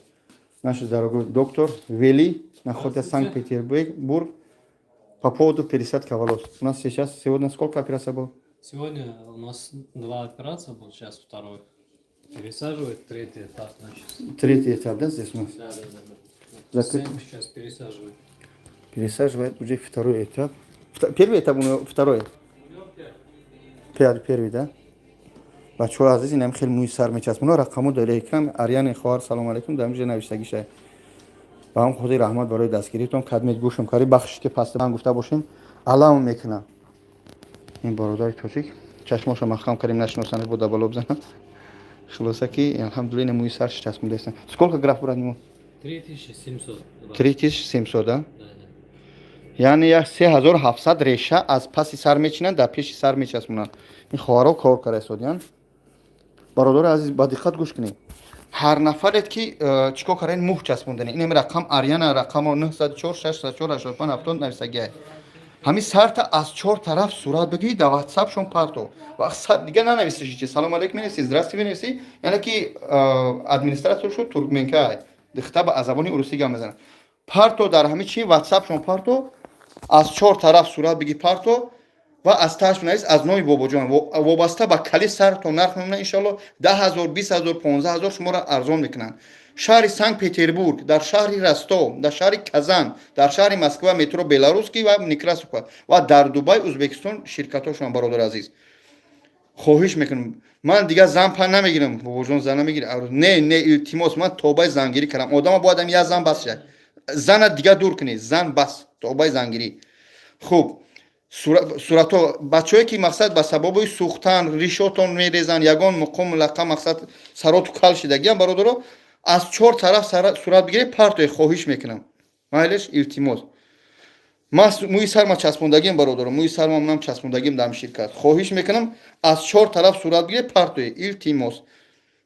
Speaker 1: Наш дорогой доктор Вели находится в Санкт-Петербург по поводу пересадка волос. У нас сейчас сегодня сколько операций было?
Speaker 2: Сегодня у нас два операции был, сейчас второй. Пересаживает, третий этап, значит.
Speaker 1: Третий этап, да, здесь у нас?
Speaker 2: Да.
Speaker 1: Закрыт.
Speaker 2: Семь сейчас пересаживает.
Speaker 1: Пересаживает уже второй этап. Первый этап у него, второй? Первый, да? Бачаҳои азиз, инам хеле мӯи сар мечаспонад. Рақаму дар экран. Аряни хоҳар, салому алайкум, дар инҷа навиштагиша. Ба ҳам худи раҳмат барои дастгиритон. Кадмед гӯшам кари, бахшиш, ки паста ман гуфта бошем, алам мекунам. Ин бародари тоҷик чашмошо маҳкам кардем, нашиносанд, бо дабало бизанам. Хулоса ки, алҳамдулилла, ина мӯи сарш часпондаистам. Сколько граф, брат, ему?
Speaker 2: 3700.
Speaker 1: 3700, да?
Speaker 2: Да.
Speaker 1: Яъне як 3700 реша аз паси сар мечинанд, дар пеши сар мечаспонанд. Ин хоҳаро кор карда истодиянд. Бародари азиз, ба диққат гӯш кунед. Ҳар нафарет, ки чӣ кор кардаед, мӯҳ часпондани, инам рақам Аряна, рақамо 904 604 85 70 нависагиай. Ҳамин сарта аз чор тараф сурат бигирӣ, дар ватсапшон парто. Вақт дига нанависиши чи салом алейкум менависи, здрасти менависи, яъне ки администратор шуд туркменка, дихта ба аз забони урусӣ гап мезанад. Парто дар ҳамин чи ватсапшон парто, аз чор тараф сурат бигир, парто ва аз тааш бинавис: аз номи Бобоҷон. Вобаста ба кали сартон нарх мемонад, иншоалло, 10 000, 20 000, 15 000 шуморо арзон мекунанд. Шаҳри Санкт Петербург, дар шаҳри Ростов, дар шаҳри Казан, дар шаҳри Москва, метро Белорусский ва Некрасовка ва дар Дубай, Узбекистон ширкатҳошон. Бародари азиз, хоҳиш мекунам, ман дигар зан пан намегирам. Бобоҷон зан намегирам. Не, не, илтимос, ман тобаи зангирӣ кардам. Одама бояд ам як зан бас шавад. Зана дигар дур кунед, зан бас, тобаи зангирӣ. Хуб, суратҳо, бачаҳое, ки мақсад ба сабаби сӯхтан ришотон мерезанд, ягон муқом лақа, мақсад сароту кал шидагиам, бародаро, аз чор тараф сурат бигиред, партое, хоҳиш мекунам. Майлеш, илтимос. Ман мӯи сарма часпондагиам, бародаро, мӯи сарма манам часпондагиам дар ширкат. Хоҳиш мекунам, аз чор тараф сурат бигиред, партое, илтимос.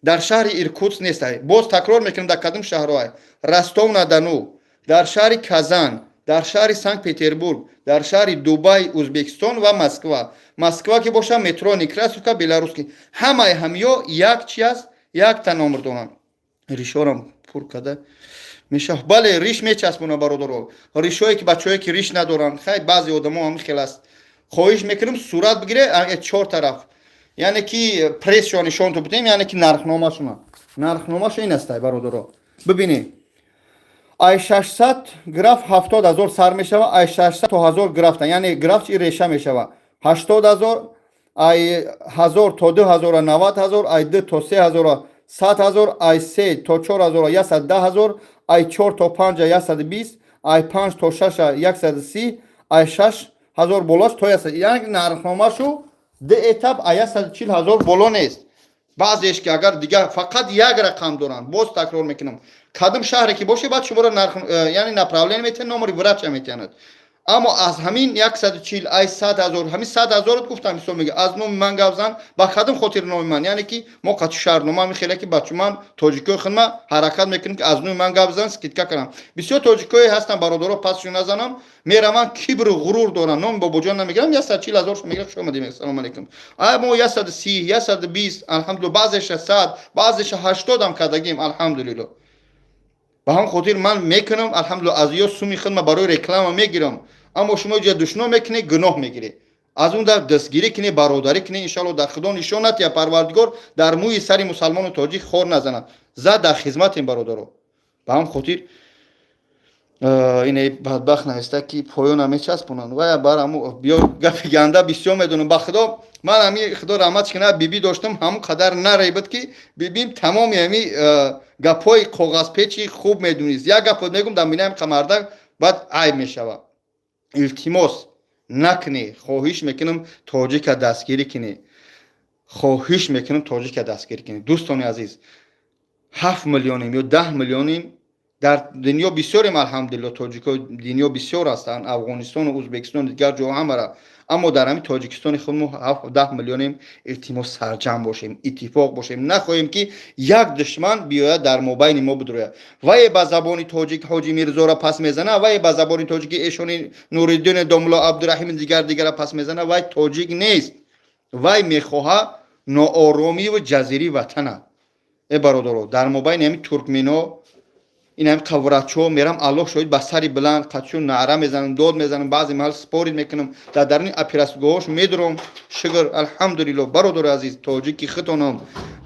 Speaker 1: Дар шаҳри Иркутск нестай. Боз такрор мекунам, дар кадом шаҳрҳое: Ростов на Дону, дар шаҳри Казан, дар шаҳри Санкт Петербург, дар шаҳри Дубай, Узбекистон ва Москва. Москва ки боша, метро Некрасовка, Белорусский. Ҳамаи ҳамиё як чи аст, якта номер доранд. Ришорам пур карда меша? Бале, риш мечаспона, бародаро. Ришое ки, бачаҳое, ки риш надоранд, хай, баъзе одамо ҳам хел аст. Хоҳиш мекунам, сурат бигире чор тараф, яъне ки прессшо нишонтон бидем, яъне ки нархномашона. Нархномашо ин астай, бародаро, бибинед: ай 600 граф 70 000 сар мешава, ай 600 то 1000 графта, яъне граф чи реша мешава, 80 000, ай 1000 то 2000 90 000, ай 2 то 3000 100 000, ай 3 то 4000 110 000, ай 4 то 5 120, ай 5 то 6 130, ай 6000 болош то 100. Яъне нархномашу ду этап ай 140 000 боло нест. Баъзеш ки агар дигар фақат як рақам доранд. Боз такрор мекунам, кадом шаҳре ки боше, баъд шуморо нарх, яъне направление метиҳанд, номери врача метиҳанд. Аммо аз ҳамин 140, ай 100 000, ҳамин 100 000-от гуфтам, мисол мега, аз номи ман гап зан. Ба кадом хотир номи ман? Яъне ки мо қати шаҳрнома мехеле ки бачу ман тоҷикои худма ҳаракат мекунем, ки аз номи ман гап зан, скидка кунам. Бисёр тоҷикое ҳастанд, бародаро, пасшу назанам, мераванд, кибру ғурур доранд, номи бобоҷон намегирам, 140 000 мегирам. Шумо омадем, ассалому алайкум. Ай мо 130, 120, алҳамдулилла, баъзеша 100, баъзеша 80-ам кардагим, алҳамдулилло. Ба ҳамон хотир ман мекунам, алҳамдулилла, аз ё суми худма барои реклама мегирам. Аммо шумо ҷа душно мекунед, гуноҳ мегиред. Аз он дар дастгирӣ кунед, бародарӣ кунед. Иншалло, дар худо нишон натия, Парвардигор дар мӯи сари мусалмону тоҷик хор назанад. Зад дар хизматем, бародаро. Ба ҳамон хотир ине бадбахт наиста, ки поёна мечаспонанд. Вая бар ҳаму биё, гапи ганда бисёр медонам. Ба худо, ман ҳами, худо раҳматш кунад, бибӣ доштам, ҳамон қадар наребуд, ки бибим тамоми ҳами гапҳои коғазпечи хуб медонист. Як гапо мегум, дар бинаам қамарда, баъд айб мешавад. Илтимос, накунӣ, хоҳиш мекунам, тоҷика дастгирӣ кунӣ, хоҳиш мекунам, тоҷика дастгирӣ кунӣ. Дӯстони азиз, 7 миллионем ё 10 миллионем дар дунё, бисёрем, алҳамдулилло. Тоҷико дунё бисёр ҳастанд, Афғонистону Ӯзбекистону дигар ҷо ҳамара, аммо дар ҳамин Тоҷикистони худ мо 10 миллионем. Илтимос, сарҷамъ бошем, иттифоқ бошем. Нахоҳем, ки як душман биёяд, дар мобайни мо бидрояд. Вае ба забони тоҷик Ҳоҷи Мирзоро пас мезана, вае ба забони тоҷики эшони Нуриддини домулло Абдураҳими дигар дигара пас мезана, вай тоҷик нест, вай мехоҳад нооромиву ҷазирии ватана. Э бародаро, дар мобайни ҳамин туркмено, ин ҳами қаврачо мерам, Аллоҳ шоҳид, ба сари баланд қачун наъра мезанам, дод мезанам, баъзе маҳал спорить мекунам, дар даруни оператсиягоҳош медурам. Шукр, алҳамдулилло. Бародари азиз, тоҷики хитонам,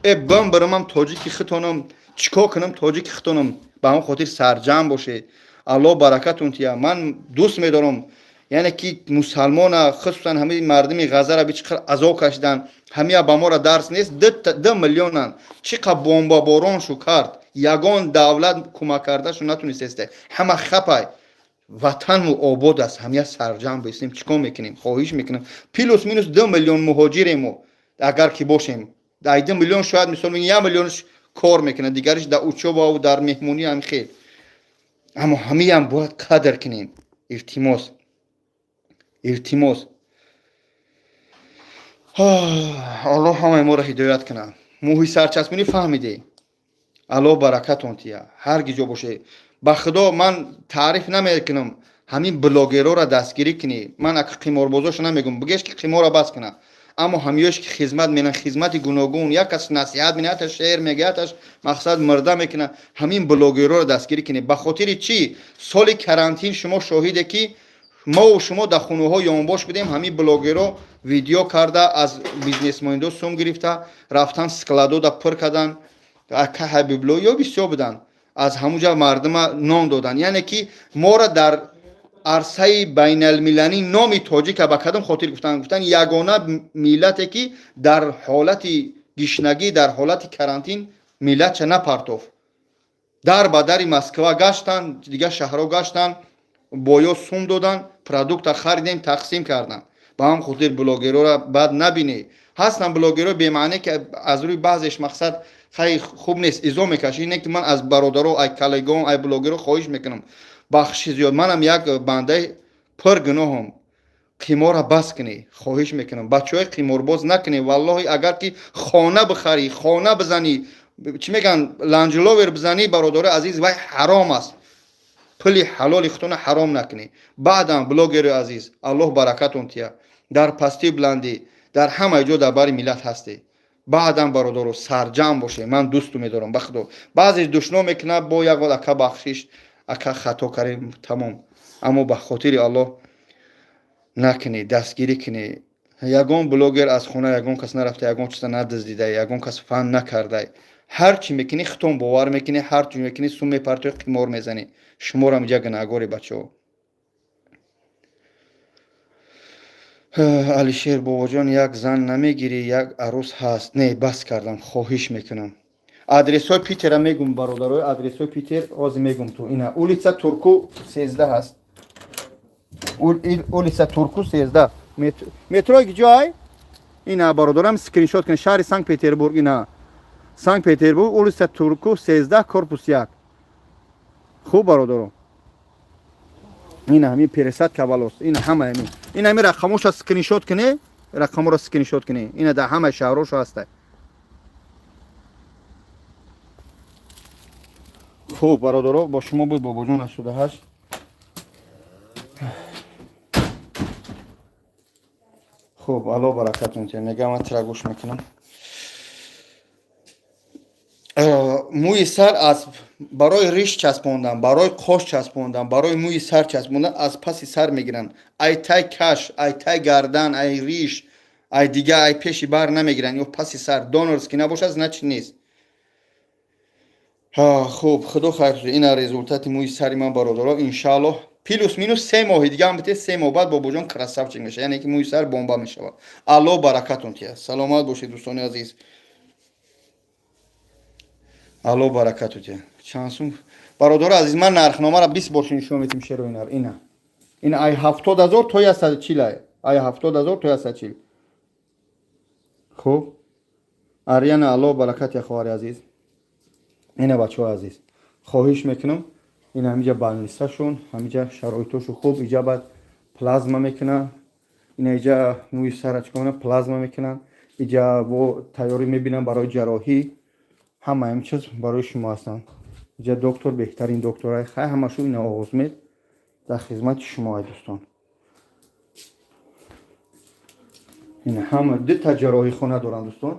Speaker 1: э бам бирамам, тоҷики хитонам, чӣ кор кунам, тоҷики хитонам. Ба ҳамон хотир сарҷамъ бошед, Аллоҳ баракатон тия. Ман дӯст медорам, яъне ки мусалмона, хусусан ҳамаи мардуми Ғазара би чӣ қадр азоб кашидан. Ҳамия ба мора дарс нест? 2 миллионанд, чӣ қадр бомбаборон шу кард, ягон давлат кӯмак кардашу натунистесте. Ҳама хапай, ватанму обод аст. Ҳамия сарҷамъ бистем, чӣ кор мекунем? Хоҳиш мекунем, плюс минус 2 миллион муҳоҷирему агар ки бошем, ай 2 миллион шояд, мисол, 1 миллионш кор мекунад, дигариш дар учёба ву дар меҳмонӣ ҳам хел. Аммо ҳамиам бояд қадр кунем. Илтимос, илтимос, Аллоҳ ҳамаи моро ҳидоят кунад. Мӯҳи сарчаспонӣ фаҳмиде. Аллоҳ баракатон тия, ҳар ги ҷо боше. Ба худо, ман таъриф намекунам, ҳамин блогерора дастгирӣ кунӣ. Ман ака қиморбозоша намегум, бигеш ки қиморро бас куна, аммо ҳамиёш ки хизмат менан, хизмати гуногун, як кас насиҳат мена, яташ шеър мега, яташ мақсад мирда мекуна. Ҳамин блогерора дастгирӣ кунӣ. Ба хотири чӣ? Соли карантин шумо шоҳиде, ки мову шумо дар хонаҳо ёнбош будем. Ҳамин блогеро видео карда, аз бизнесмендо сум гирифта, рафтан, складода пур кардан. Ака Ҳабибло ё бисёр буданд, аз ҳамуҷа мардума нон доданд. Яъне ки моро дар арсаи байналмилалӣ номи тоҷика ба кадом хотир гуфтанд? Гуфтанд, ягона миллате, ки дар ҳолати гишнагӣ, дар ҳолати карантин миллатча напартофт. Дар ба дари Москва гаштанд, дигар шаҳрҳо гаштанд, боё сум доданд, продукта харидем, тақсим карданд. Ба ҳам хотир блогерора бад набинед. Ҳастанд блогеро бемаъне, ки аз рӯи баъзеш мақсад хай хуб нест, изо мекашӣ. Не ки ман аз бародаро, ай коллегон, ай блогеро хоҳиш мекунам, бахшиши зиёд, манам як бандаи пур гуноҳам. Қиморра бас кунӣ, хоҳиш мекунам, бачаҳои қиморбоз накунӣ. Валлоҳи, агар ки хона бихарӣ, хона бизанӣ, чӣ мегӯянд, Лэнд Ровер бизанӣ, бародари азиз, вай ҳаром аст. Пули ҳалоли худтона ҳаром накунӣ. Баъдам, блогери азиз, Аллоҳ баракатон тия, дар пастию буландӣ, дар ҳамаи ҷо дар бари миллат ҳастӣ. Баъдам, бародаро, сарҷамъ боше. Ман дӯсту медорам, ба худо, баъзеш душно мекунад, бо як вақт: «Ака, бахшиш, ака, хато кардем», тамом. Аммо ба хотири Аллоҳ накунӣ, дастгирӣ кунӣ. Ягон блогер аз хона ягон кас нарафта, ягон чиза надаздида, ягон кас фан накарда. Ҳар чӣ мекунӣ, худтон бовар мекунӣ, ҳар чӣ мекунӣ, сум мепартои, қимор мезанӣ. Шуморам иҷа гунаҳгори, бачаҳо. Алишер бобоҷон, як зан намегирӣ? Як арӯс ҳаст. Не, бас кардам, хоҳиш мекунам. Адресҳои Питера мегум, бародарои, адресҳои Питер ҳозир мегум. Ту ина, улица Турку, 13 ҳаст, улица Турку, 13, метрои ҷой. Ина, бародарам, скриншот кунед. Шаҳри Санкт Петербург, ина, Санкт Петербург, улица Турку, 13, корпус 1. Хуб, бародаро. Ин ҳамин пересадка волос, ин ҳама ҳамин. Ин ҳамин рақамоша скриншот кунӣ, рақаморо скриншот кунӣ. Ина дар ҳамаи шаҳрошо ҳаста. Хуб, бародаро, бо шумо буд Бобоҷон 88. Хуб, Алло баракатон тия. Мегам, ман тира гӯш мекунам. Мӯи сар аз барои риш часпондан, барои қош часпондан, барои мӯи сар часпондан аз паси сар мегиранд. Ай тай каш, ай тай гардан, ай риш, ай дига, ай пеши бар намегиранд. Ё паси сар донорский набошад, значит нест. Хуб, худо хайр. Ина результати мӯи сари ман, бародаро. Иншааллоҳ, плюс минус 3 моҳи дига ҳам бите, 3 моҳ баъд Бобоҷон красавчик мешавад, яъне ки мӯи сар бомба мешавад. Аллоҳ баракатон тия. Саломат бошед, дӯстони азиз. Аллоҳ баракату тия. Чанд сум, бародаро азиз? Ман нархномаро 20 бор нишон метим. Шероинар ина, ина ай 70 000 то 140, ай 70 000 то 140. Хуб, Арияна, Аллоҳ баракат я, хоҳари азиз. Ина, бачаҳои азиз, хоҳиш мекунам, ин ҳамиҷа больницашон, ҳамиҷа шароитошу хуб. Иҷа баъд плазма мекунанд, ина иҷа мӯи сара чикор мекунанд, плазма мекунанд, иҷа бо тайёрӣ мебинанд барои ҷарроҳӣ. Ҳама ҳамин чиз барои шумо ҳастанд. Иҷа доктор, беҳтарин докторай хай ҳамашу ина Оғузмед дар хизмати шумо, ай дӯстон. Ина ҳама дута ҷарроҳихона доранд, дӯстон,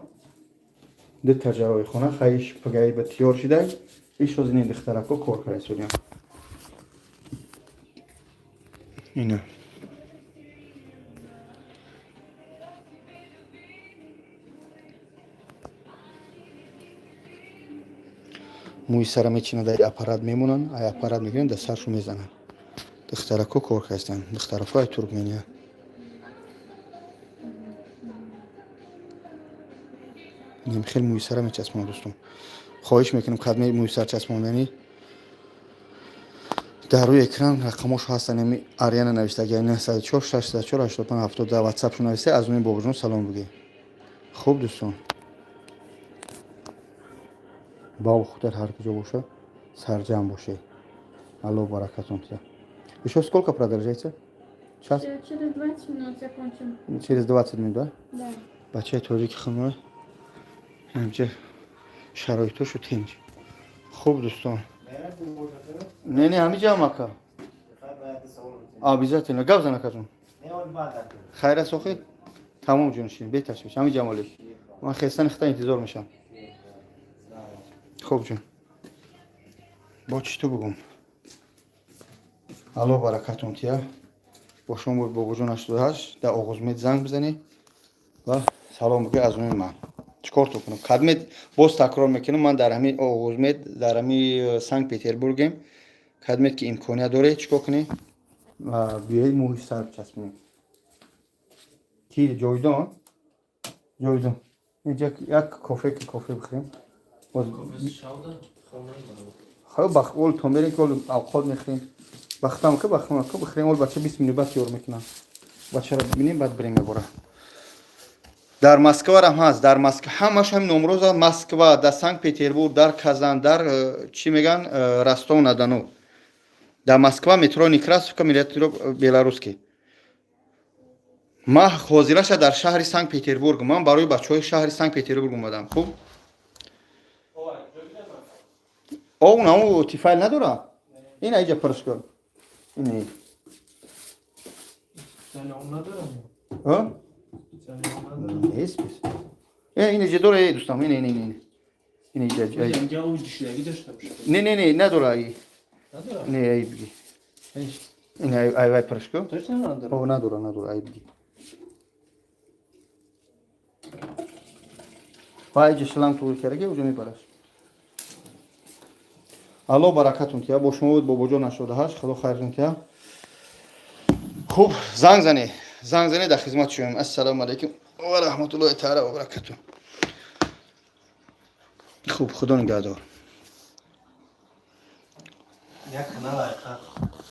Speaker 1: дута ҷарроҳихона. Хаиш пагаи ба тиёр шидай, ишоз ини духтарако кор карда. Ина мӯи сара мечинад, ай аппарат мемонанд, ай аппарат мегиранд, дар саршу мезананд. Духтарако кор кардастанд, духтарако ай Туркмения. Инам хеле мӯи сара мечаспонад, дӯстон. Хоҳиш мекунам, кадме мӯи сар часпондани, дар рӯи экран рақамошо ҳастанд. Ами Ариана навиштаги 904 604 85 70, дар ватсапшо нависта, аз уми Бобоҷон салом бигӯед. Хуб, дӯстон, баву худат ҳар куҷо боша, сарҷамъ бошед. Аллоҳ баракатон тия. Ещё сколько продолжается? Час?
Speaker 3: Через 20 минут закончим.
Speaker 1: Через 20 минут, да?
Speaker 3: Да.
Speaker 1: Бачаи тоҷики худмо, ҳамҷа шароитошу тинҷ. Хуб, дӯстон, не, не, ҳамиҷа ака, обязательно гап зан, акаҷон. Хайр аст охи? Тамом, ҷоншин, беташвиш, ҳамиҷа молӣ. Ман хестани хита интизор мешавам. Хуб, ҷон, бо чӣ ту бугум? Аллоҳ баракатон тия. Бо шумо буд Бобоҷон 88. Дар Оғузмед занг бизанӣ ва салом бигӯ аз номи ман. Чӣ кор ту кунам? Кадмед, боз такрор мекунам, ман дар ҳамин Оғузмед, дар ҳамин Санкт Петербургем. Кадмед ки имконият доред, чӣ кор кунӣ, биёед, мӯи сар бичаспонед. Ки ҷовидон, ҷовидон, инҷа як кофе, ки кофе бихӯрем боз. Хай, ол то мерем, ки ол авқот мехӯрем. Бахтам ка, бахтам ка, бихӯрем. Ол бача 20 минут баъд тиёр мекунам. Бачаро бибинем, баъд бирем мебора. Дар Москварам ҳаст, дар Москва ҳамаш ҳамин номроза. Москва, дар Санкт Петербург, дар Казан, дар чӣ меган, Ростов на Дону. Дар Москва, метро Некрасовка, метро Белорусский. Ман ҳозираша дар шаҳри Санкт Петербург. Ман барои бачаҳои шаҳри Санкт Петербург омадам. Хуб, о, унаму тифайл надора. Ина иҷа пурш кун, ина. А? Нест. Ина иҷа дора, эй дӯстам, ина, ина, ина. Ина иҷа. Не, не, не, надора ай. Не, ай биги. Ина ай вай пурш кун.
Speaker 2: Точно надора?
Speaker 1: О, надора, надора, ай биги. Вай иҷа шланг туғри кардаги, уҷо мебараш. Аллоҳ баракатон тия. Бо шумо буд Бобоҷон 88. Худо хайртон тия. Хуб, занг занед, занг занед, дар хизмати шумоем. Ассалому алайкум ва раҳматуллоҳи таала ва баракатуҳ. Хуб, худо нигаҳдор.
Speaker 2: Як канал.